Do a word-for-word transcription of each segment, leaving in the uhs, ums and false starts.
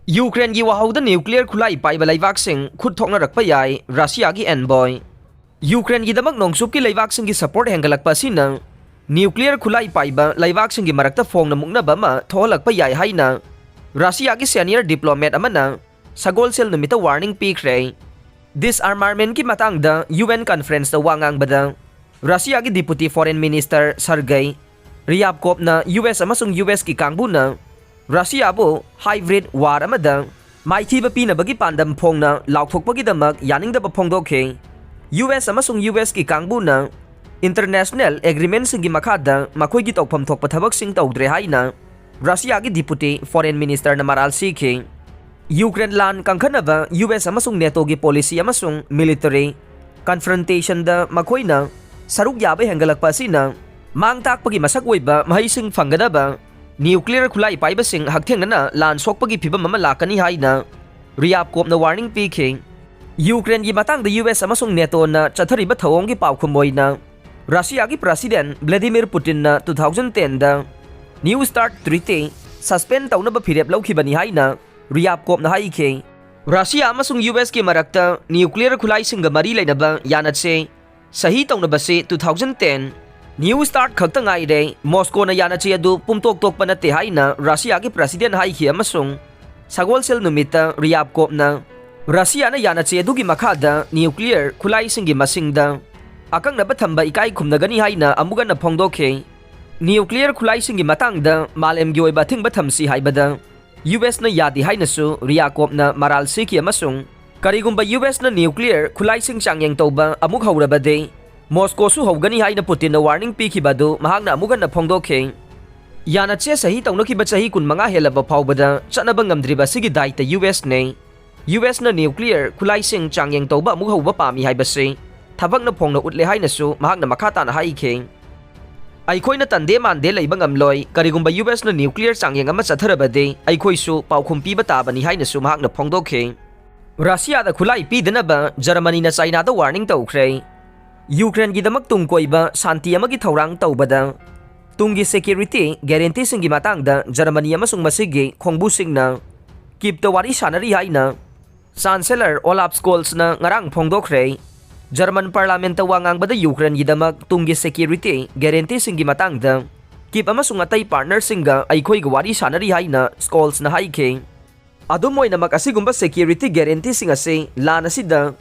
ꯌꯨꯀ꯭ꯔꯦꯟꯒꯤ ꯋꯥꯍꯧꯗ ꯅ꯭ꯌꯨꯀ꯭ꯂꯤꯌꯔ ꯈꯨꯠꯂꯥꯏ ꯄꯥꯏꯕ ꯂꯩꯕꯥꯛꯁꯤꯡ ꯈꯨꯠ ꯊꯣꯛꯅꯔꯛꯄ ꯌꯥꯏ, ꯔꯁꯤꯌꯥꯒꯤ ꯑꯦꯟꯕꯣꯏ꯫ ꯌꯨꯀ꯭ꯔꯦꯟꯒꯤꯗꯃꯛ ꯅꯣꯡꯆꯨꯞꯀꯤ ꯂꯩꯕꯥꯛꯁꯤꯡꯒꯤ ꯁꯄꯣꯔꯠ ꯍꯦꯟꯒꯠꯂꯛꯄ ꯑꯁꯤꯅ ꯅ꯭ꯌꯨꯀ꯭ꯂꯤꯌꯔ ꯈꯨꯠꯂꯥꯏ ꯄꯥꯏꯕ ꯂꯩꯕꯥꯛꯁꯤꯡꯒꯤ ꯃꯔꯛꯇ ꯐꯣꯡꯅ ꯃꯨꯛꯅꯕ ꯑꯃ ꯊꯣꯛꯍꯜꯂꯛꯄ ꯌꯥꯏ ꯍꯥꯏꯅ ꯔꯁꯤꯌꯥꯒꯤ ꯁꯦꯅꯤꯌꯔ ꯗꯤꯄ꯭ꯂꯣꯃꯦꯠ ꯑꯃꯅ ꯁꯒꯣꯜꯁꯦꯜ ꯅꯨꯃꯤꯠꯇ ꯋꯥꯔꯅꯤꯡ ꯄꯤꯈ꯭ꯔꯦ꯫ ꯗꯤꯁꯑꯥꯔꯃꯥꯔꯃꯦꯟꯠꯀꯤ ꯃꯇꯥꯡꯗ ꯌꯨ ꯑꯦꯟ ꯀꯟꯐꯔꯦꯟꯁꯇ ꯋꯥ ꯉꯥꯡꯕꯗ ꯔꯁꯤꯌꯥꯒꯤ ꯗꯤꯄꯨꯇꯤ ꯐꯣꯔꯦꯟ ꯃꯤꯅꯤꯁꯇꯔ ꯁꯔꯒꯩ ꯔꯤꯌꯥꯕꯀꯣꯞꯅ ꯌꯨ ꯑꯦꯁ ꯑꯃꯁꯨꯡ ꯌꯨ ꯑꯦꯁꯀꯤ ꯀꯥꯡꯕꯨꯅ ꯔꯁꯤꯌꯥꯕꯨ ꯍꯥꯏꯕ꯭ꯔꯤꯗ ꯋꯥꯔ ꯑꯃꯗ ꯃꯥꯏꯊꯤꯕ ꯄꯤꯅꯕꯒꯤ ꯄꯥꯟꯗꯝ ꯐꯣꯡꯅ ꯂꯥꯎꯊꯣꯛꯄꯒꯤꯗꯃꯛ ꯌꯥꯅꯤꯡꯗꯕ ꯐꯣꯡꯗꯣꯛꯈꯤ꯫ ꯌꯨ ꯑꯦꯁ ꯑꯃꯁꯨꯡ ꯌꯨ ꯑꯦꯁꯀꯤ ꯀꯥꯡꯕꯨꯅ ꯏꯟꯇꯔꯅꯦꯁꯅꯦꯜ ꯑꯦꯒ꯭ꯔꯤꯃꯦꯟꯠꯁꯤꯡꯒꯤ ꯃꯈꯥꯗ ꯃꯈꯣꯏꯒꯤ ꯇꯧꯐꯝ ꯊꯣꯛꯄ ꯊꯕꯛꯁꯤꯡ ꯇꯧꯗ꯭ꯔꯦ ꯍꯥꯏꯅ ꯔꯁꯤꯌꯥꯒꯤ ꯗꯤꯄꯨꯇꯤ ꯐꯣꯔꯦꯟ ꯃꯤꯅꯤꯁꯇꯔꯅ ꯃꯔꯥꯜ ꯁꯤꯈꯤ꯫ ꯌꯨꯀ꯭ꯔꯦꯟ ꯂꯥꯟ ꯀꯟꯈꯠꯅꯕ ꯌꯨ ꯑꯦꯁ ꯑꯃꯁꯨꯡ ꯅꯦꯇꯣꯒꯤ ꯄꯣꯂꯤꯁꯤ ꯑꯃꯁꯨꯡ ꯃꯤꯂꯤꯇꯔꯤ ꯀꯟꯐ꯭ꯔꯟꯇꯦꯁꯟꯗ ꯃꯈꯣꯏꯅ ꯁꯔꯨꯛ ꯌꯥꯕ ꯍꯦꯟꯒꯠꯂꯛꯄ ꯑꯁꯤꯅ ꯃꯥꯡ ꯇꯥꯛꯄꯒꯤ ꯃꯁꯛ ꯑꯣꯏꯕ ꯃꯍꯩꯁꯤꯡ ꯐꯪꯒꯗꯕ ꯅ꯭ꯌꯨꯀ꯭ꯂꯤꯌꯔ ꯈꯨꯠꯂꯥꯏ ꯄꯥꯏꯕꯁꯤꯡ ꯍꯛꯊꯦꯡꯅꯅ ꯂꯥꯟ ꯁꯣꯛꯄꯒꯤ ꯐꯤꯚꯝ ꯑꯃ ꯂꯥꯛꯀꯅꯤ ꯍꯥꯏꯅ ꯔꯤꯌꯥꯕꯀꯣꯞꯅ ꯋꯥꯔꯅꯤꯡ ꯄꯤꯈꯤ꯫ ꯌꯨꯀ꯭ꯔꯦꯟꯒꯤ ꯃꯇꯥꯡꯗ ꯌꯨ ꯑꯦꯁ ꯑꯃꯁꯨꯡ ꯅꯦꯇꯣꯅ ꯆꯠꯊꯔꯤꯕ ꯊꯧꯑꯣꯡꯒꯤ ꯄꯥꯎꯈꯨꯝ ꯑꯣꯏꯅ ꯔꯁꯤꯌꯥꯒꯤ ꯄ꯭ꯔꯁꯤꯗꯦꯟꯠ ꯚ꯭ꯂꯥꯗꯤꯃꯤꯔ ꯄꯨꯇꯤꯟꯅ ꯇꯨ ꯊꯥꯎꯖꯟ ꯇꯦꯟꯗ ꯅ꯭ꯌꯨ ꯁ꯭ꯇꯥꯔꯠ ꯇ꯭ꯔꯤꯇꯤ ꯁꯁꯄꯦꯟ ꯇꯧꯅꯕ ꯐꯤꯔꯦꯞ ꯂꯧꯈꯤꯕꯅꯤ ꯍꯥꯏꯅ ꯔꯤꯌꯥꯕꯀꯣꯞꯅ ꯍꯥꯏꯈꯤ꯫ ꯔꯁꯤꯌꯥ ꯑꯃꯁꯨꯡ ꯌꯨ ꯑꯦꯁꯀꯤ ꯃꯔꯛꯇ ꯅ꯭ꯌꯨꯀ꯭ꯂꯤꯌꯔ ꯈꯨꯠꯂꯥꯏꯁꯤꯡꯒ ꯃꯔꯤ ꯂꯩꯅꯕ ꯌꯥꯅꯆꯦ ꯁꯍꯤ ꯇꯧꯅꯕꯁꯤ two thousand ten new start ꯈꯛꯇ ꯉꯥꯏꯔꯦ꯫ ꯃꯣꯁꯀꯣꯅ ꯌꯥꯅꯆꯦ ꯑꯗꯨ ꯄꯨꯝꯇꯣꯛ ꯇꯣꯛꯄ ꯅꯠꯇꯦ ꯍꯥꯏꯅ ꯔꯁꯤꯌꯥꯒꯤ ꯄ꯭ꯔꯁꯤꯗꯦꯟꯠ ꯍꯥꯏꯈꯤ ꯑꯃꯁꯨꯡ ꯁꯒꯣꯜꯁꯦꯜ ꯅꯨꯃꯤꯠꯇ ꯔꯤꯌꯥꯕꯀꯣꯞꯅ ꯔꯁꯤꯌꯥꯅ ꯌꯥꯅꯆꯦ ꯑꯗꯨꯒꯤ ꯃꯈꯥꯗ ꯅ꯭ꯌꯨꯀ꯭ꯂꯤꯌꯔ ꯈꯨꯠꯂꯥꯏꯁꯤꯡꯒꯤ ꯃꯁꯤꯡꯗ ꯑꯀꯛꯅꯕ ꯊꯝꯕ ꯏꯀꯥꯏ ꯈꯨꯝꯅꯒꯅꯤ ꯍꯥꯏꯅ ꯑꯃꯨꯛ ꯍꯟꯅ ꯐꯣꯡꯗꯣꯛꯈꯤ꯫ ꯅ꯭ꯌꯨꯀ꯭ꯂꯤꯌꯔ ꯈꯨꯠꯂꯥꯏꯁꯤꯡꯒꯤ ꯃꯇꯥꯡꯗ ꯃꯥꯂꯦꯝꯒꯤ ꯑꯣꯏꯕ ꯑꯊꯤꯡꯕ ꯊꯝꯁꯤ ꯍꯥꯏꯕꯗ ꯌꯨ ꯑꯦꯁꯅ ꯌꯥꯗꯦ ꯍꯥꯏꯅꯁꯨ ꯔꯤꯌꯥꯀꯣꯞꯅ ꯃꯔꯥꯜ ꯁꯤꯈꯤ ꯑꯃꯁꯨꯡ ꯀꯔꯤꯒꯨꯝꯕ ꯌꯨ ꯑꯦꯁꯅ ꯅ꯭ꯌꯨꯀ꯭ꯂꯤꯌꯔ ꯈꯨꯠꯂꯥꯏꯁꯤꯡ ꯆꯥꯡꯌꯦꯡ ꯇꯧꯕ ꯑꯃꯨꯛ ꯍꯧꯔꯕꯗꯤ ꯃꯣꯁꯀꯣꯁꯨ ꯍꯧꯒꯅꯤ ꯍꯥꯏꯅ ꯄꯨꯇꯤꯟꯅ ꯋꯥꯔꯅꯤꯡ ꯄꯤꯈꯤꯕ ꯑꯗꯨ ꯃꯍꯥꯛꯅ ꯑꯃꯨꯛ ꯍꯟꯅ ꯐꯣꯡꯗꯣꯛꯈꯤ꯫ ꯌꯥꯅꯆꯦ ꯁꯍꯤ ꯇꯧꯅꯈꯤꯕ ꯆꯍꯤ ꯀꯨꯟꯃꯉꯥ ꯍꯦꯜꯂꯕ ꯐꯥꯎꯕꯗ ꯆꯠꯅꯕ ꯉꯝꯗ꯭ꯔꯤꯕ ꯑꯁꯤꯒꯤ ꯗꯥꯏꯇ ꯌꯨ ꯑꯦꯁꯅꯤ꯫ ꯌꯨ ꯑꯦꯁꯅ ꯅ꯭ꯌꯨꯀ꯭ꯂꯤꯌꯔ ꯈꯨꯠꯂꯥꯏꯁꯤꯡ ꯆꯥꯡꯌꯦꯡ ꯇꯧꯕ ꯑꯃꯨꯛ ꯍꯧꯕ ꯄꯥꯝꯃꯤ ꯍꯥꯏꯕꯁꯤ ꯊꯕꯛꯅ ꯐꯣꯡꯅ ꯎꯠꯂꯦ ꯍꯥꯏꯅꯁꯨ ꯃꯍꯥꯛꯅ ꯃꯈꯥ ꯇꯥꯅ ꯍꯥꯏꯈꯤ꯫ ꯑꯩꯈꯣꯏꯅ ꯇꯟꯗꯦ ꯃꯥꯟꯗꯦ ꯂꯩꯕ ꯉꯝꯂꯣꯏ, ꯀꯔꯤꯒꯨꯝꯕ ꯌꯨ ꯑꯦꯁꯅ ꯅ꯭ꯌꯨꯀ꯭ꯂꯤꯌꯔ ꯆꯥꯡꯌꯦꯡ ꯑꯃ ꯆꯠꯊꯔꯕꯗꯤ ꯑꯩꯈꯣꯏꯁꯨ ꯄꯥꯎꯈꯨꯝ ꯄꯤꯕ ꯇꯥꯕꯅꯤ ꯍꯥꯏꯅꯁꯨ ꯃꯍꯥꯛꯅ ꯐꯣꯡꯗꯣꯛꯈꯤ꯫ ꯔꯁꯤꯌꯥꯗ ꯈꯨꯠꯂꯥꯏ ꯄꯤꯗꯅꯕ ꯖꯔꯃꯅꯤꯅ ꯆꯥꯏꯅꯥꯗ ꯋꯥꯔꯅꯤꯡ ꯇꯧꯈ꯭ꯔꯦ꯫ ꯌꯨꯀ꯭ꯔꯦꯟꯒꯤꯗꯃꯛ ꯇꯨꯡ ꯀꯣꯏꯕ ꯁꯥꯟꯇꯤ ꯑꯃꯒꯤ ꯊꯧꯔꯥꯡ ꯇꯧꯕꯗ ꯇꯨꯡꯒꯤ ꯁꯦꯀ꯭ꯌꯨꯔꯤꯇꯤ ꯒꯦꯔꯦꯟꯇꯤꯁꯤꯡꯒꯤ ꯃꯇꯥꯡꯗ ꯖꯔꯃꯅꯤ ꯑꯃꯁꯨꯡ ꯃꯁꯤꯒꯤ ꯈꯣꯡꯕꯨꯁꯤꯡꯅ ꯀꯤꯞꯇ ꯋꯥꯔꯤ ꯁꯥꯟꯅꯔꯤ ꯍꯥꯏꯅ Chancellor Olaf Scholz-ꯅ ꯉꯔꯥꯡ ꯐꯣꯡꯗꯣꯛꯈ꯭ꯔꯦ꯫ German Parliament-ꯇ ꯋꯥ ꯉꯥꯡꯕꯗ ꯌꯨꯀ꯭ꯔꯦꯟꯒꯤꯗꯃꯛ ꯇꯨꯡꯒꯤ security guarantee-ꯁꯤꯡꯒꯤ ꯃꯇꯥꯡꯗ ꯀꯤꯞ ꯑꯃꯁꯨꯡ ꯑꯇꯩ partner-ꯁꯤꯡꯒ ꯑꯩꯈꯣꯏꯒ ꯋꯥꯔꯤ ꯁꯥꯟꯅꯔꯤ ꯍꯥꯏꯅ Scholz-ꯅ ꯍꯥꯏꯈꯤ꯫ ꯑꯗꯨꯝ ꯑꯣꯏꯅꯃꯛ, ꯑꯁꯤꯒꯨꯝꯕ security guarantee-ꯁꯤꯡ ꯑꯁꯤ ꯂꯥꯟ ꯑꯁꯤꯗ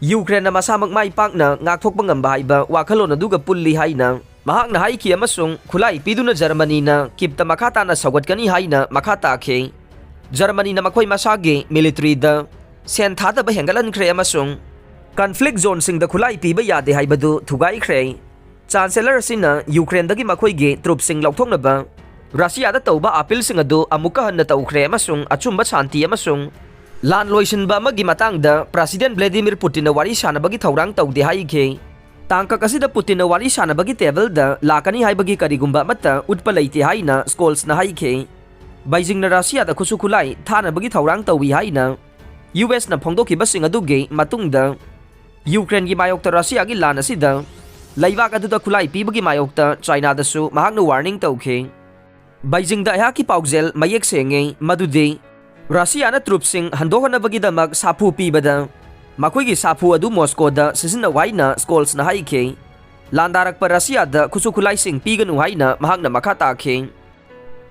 ꯌꯨꯀ꯭ꯔꯦꯟꯅ ꯃꯁꯥꯃꯛ ꯃꯥꯏ ꯄꯥꯛꯅ ꯉꯥꯛꯊꯣꯛꯄ ꯉꯝꯕ ꯍꯥꯏꯕ ꯋꯥꯈꯜꯂꯣꯟ ꯑꯗꯨꯒ ꯄꯨꯜꯂꯤ ꯍꯥꯏꯅ ꯃꯍꯥꯛꯅ ꯍꯥꯏꯈꯤ ꯑꯃꯁꯨꯡ ꯈꯨꯠꯂꯥꯏ ꯄꯤꯗꯨꯅ ꯖꯔꯃꯅꯤꯅ ꯀꯤꯞꯇ ꯃꯈꯥ ꯇꯥꯅ ꯁꯧꯒꯠꯀꯅꯤ ꯍꯥꯏꯅ ꯃꯈꯥ ꯇꯥꯈꯤ꯫ ꯖꯔꯃꯅꯤꯅ ꯃꯈꯣꯏ ꯃꯁꯥꯒꯤ military-ꯗ ꯁꯦꯟ ꯊꯥꯗꯕ ꯍꯦꯟꯒꯠꯍꯟꯈ꯭ꯔꯦ ꯑꯃꯁꯨꯡ conflict zone-ꯁꯤꯡꯗ ꯈꯨꯠꯂꯥꯏ ꯄꯤꯕ ꯌꯥꯗꯦ ꯍꯥꯏꯕꯗꯨ ꯊꯨꯒꯥꯏꯈ꯭ꯔꯦ꯫ Chancellor ꯑꯁꯤꯅ ꯌꯨꯀ꯭ꯔꯦꯟꯗꯒꯤ ꯃꯈꯣꯏꯒꯤ troops-ꯁꯤꯡ ꯂꯧꯊꯣꯛꯅꯕ ꯔꯁꯤꯌꯥꯗ ꯇꯧꯕ appeal-ꯁꯤꯡ ꯑꯗꯨ ꯑꯃꯨꯛꯀ ꯍꯟꯅ ꯇꯧꯈ꯭ꯔꯦ ꯑꯃꯁꯨꯡ ꯑꯆꯨꯝꯕ ꯁꯥꯟꯇꯤ ꯑꯃꯁꯨꯡ ꯂꯥꯟ ꯂꯣꯏꯁꯤꯟꯕ ꯑꯃꯒꯤ ꯃꯇꯥꯡꯗ President Vladimir Putin-ꯅ ꯋꯥꯔꯤ ꯁꯥꯟꯅꯕꯒꯤ ꯊꯧꯔꯥꯡ ꯇꯧꯗꯦ ꯍꯥꯏꯈꯤ꯫ ꯇꯥꯡꯀꯛ ꯑꯁꯤꯗ ꯄꯨꯇꯤꯟꯅ ꯋꯥꯔꯤ ꯁꯥꯟꯅꯕꯒꯤ table-ꯗ ꯂꯥꯛꯀꯅꯤ ꯍꯥꯏꯕꯒꯤ ꯀꯔꯤꯒꯨꯝꯕ ꯑꯃꯠꯇ ꯎꯠꯄ ꯂꯩꯇꯦ ꯍꯥꯏꯅ Scholz-ꯅ ꯍꯥꯏꯈꯤ꯫ ꯕꯩꯖꯤꯡꯅ ꯔꯁꯤꯌꯥꯗ ꯈꯨꯠꯁꯨ ꯈꯨꯠꯂꯥꯏ ꯊꯥꯅꯕꯒꯤ ꯊꯧꯔꯥꯡ ꯇꯧꯏ ꯍꯥꯏꯅ U S-ꯅ ꯐꯣꯡꯗꯣꯛꯈꯤꯕꯁꯤꯡ ꯑꯗꯨꯒꯤ ꯃꯇꯨꯡꯗ, ꯌꯨꯀ꯭ꯔꯦꯟꯒꯤ ꯃꯥꯌꯣꯛꯇ ꯔꯁꯤꯌꯥꯒꯤ ꯂꯥꯟ ꯑꯁꯤꯗ ꯂꯩꯕꯥꯛ ꯑꯗꯨꯗ ꯈꯨꯠꯂꯥꯏ ꯄꯤꯕꯒꯤ ꯃꯥꯌꯣꯛꯇ ꯆꯥꯏꯅꯥꯗꯁꯨ ꯃꯍꯥꯛꯅ warning ꯇꯧꯈꯤ꯫ ꯕꯩꯖꯤꯡꯗ ꯑꯩꯍꯥꯛꯀꯤ ꯄꯥꯎꯖꯦꯜ ꯃꯌꯦꯛ ꯁꯦꯡꯉꯤ ꯃꯗꯨꯗꯤ ꯔꯁꯤꯌꯥꯅ troops-ꯁꯤꯡ ꯍꯟꯗꯣꯛꯍꯟꯅꯕꯒꯤꯗꯃꯛ ꯁꯥꯐꯨ ꯄꯤꯕꯗ ꯃꯈꯣꯏꯒꯤ ꯁꯥꯐꯨ ꯑꯗꯨ ꯃꯣꯁꯀꯣꯗ ꯁꯤꯖꯤꯟꯅꯧ ꯍꯥꯏꯅ Scholz-ꯅ ꯍꯥꯏꯈꯤ꯫ ꯂꯥꯟꯗꯥꯔꯛꯄ ꯔꯁꯤꯌꯥꯗ ꯈꯨꯠꯁꯨ ꯈꯨꯠꯂꯥꯏꯁꯤꯡ ꯄꯤꯒꯅꯨ ꯍꯥꯏꯅ ꯃꯍꯥꯛꯅ ꯃꯈꯥ ꯇꯥꯈꯤ꯫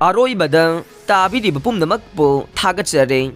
ꯑꯔꯣꯏꯕꯗ, ꯇꯥꯕꯤꯔꯤꯕ ꯄꯨꯝꯅꯃꯛꯄꯨ ꯊꯥꯒꯠꯆꯔꯤ꯫